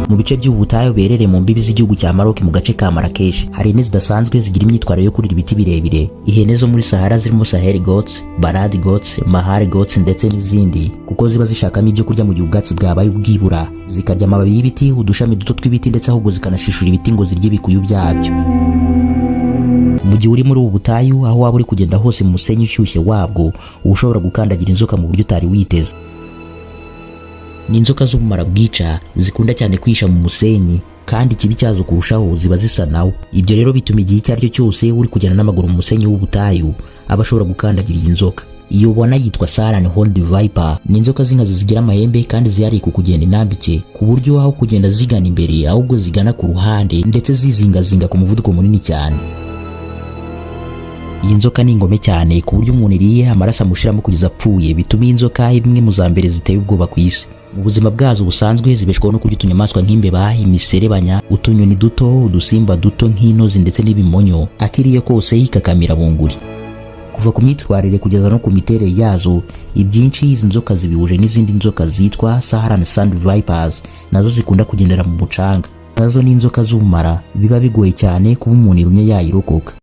Mu bice by'ubutayu biherereye mu mbibi z'igihugu cya Maroc, mu gace ka Marrakesh, hari ihene zidasanzwe zigira imyitwarire yo kurira ibiti birebire. Ihene zo muri Sahara zirimo Sahel goats, Barad goats, Mahar goats ndetse n'izindi, kuko ziba zishakamo ibyo kurya mu gihe ubwatsi bwabaye ubwibura, zikarya amababi y'ibiti, udushami duto tw'ibiti, ndetse ahubwo zikanashishura ibiti ngo zirye ibikuyu byabyo. Mu gihe uri muri ubu butayu, aho waba uri kugenda hose mu musenyi ushyushye wabwo, uba ushobora gukandagira inzoka mu buryo utari witeze. Ni inzoka z'ubumara bwica, zikunda cyane kwihisha mu musenyi, kandi ikibi cyazo kurushaho ziba zisa nawo. Ibyo rero bituma igihe icyo ari cyo cyose uri kugenda n'amaguru mu musenyi w'ubutayu aba ashobora gukandagira iyi nzoka. Iyo ubona yitwa Saharan Horned Viper. Ni inzoka z'inkazi zigira amahembe kandi zihariye ku kugenda intambike, ku buryo aho kugenda zigana imbere ahubwo zigana ku ruhande, ndetse zizingazinga ku muvuduko munini cyane. Iyi nzoka ni ingome cyane, ku buryo umuntu iriye amaraso amushiramo kugeza apfuye. Bituma iyi nzoka imwe mu za mbere ziteye ubwoba ku isi. Mu buzima bwazo busanzwe zibeshwaho no kurya utunyamaswa nk'imbeba, imiserebanya, utunyoni duto, udusimba duto nk'intozi ndetse n'ibimonyo. Akiriye kose ikakamira bunguri. Kuva ku myitwarire kugeza no ku miterere yazo, ibyinshi izi nzoka zibihuje n'izindi nzoka zitwa Saharan Sand Vipers, nazo zikunda kugendera mu mucanga. Nazo ni inzoka z'ubumara, biba bigoye cyane kuba umuntu irumye yayirokoka.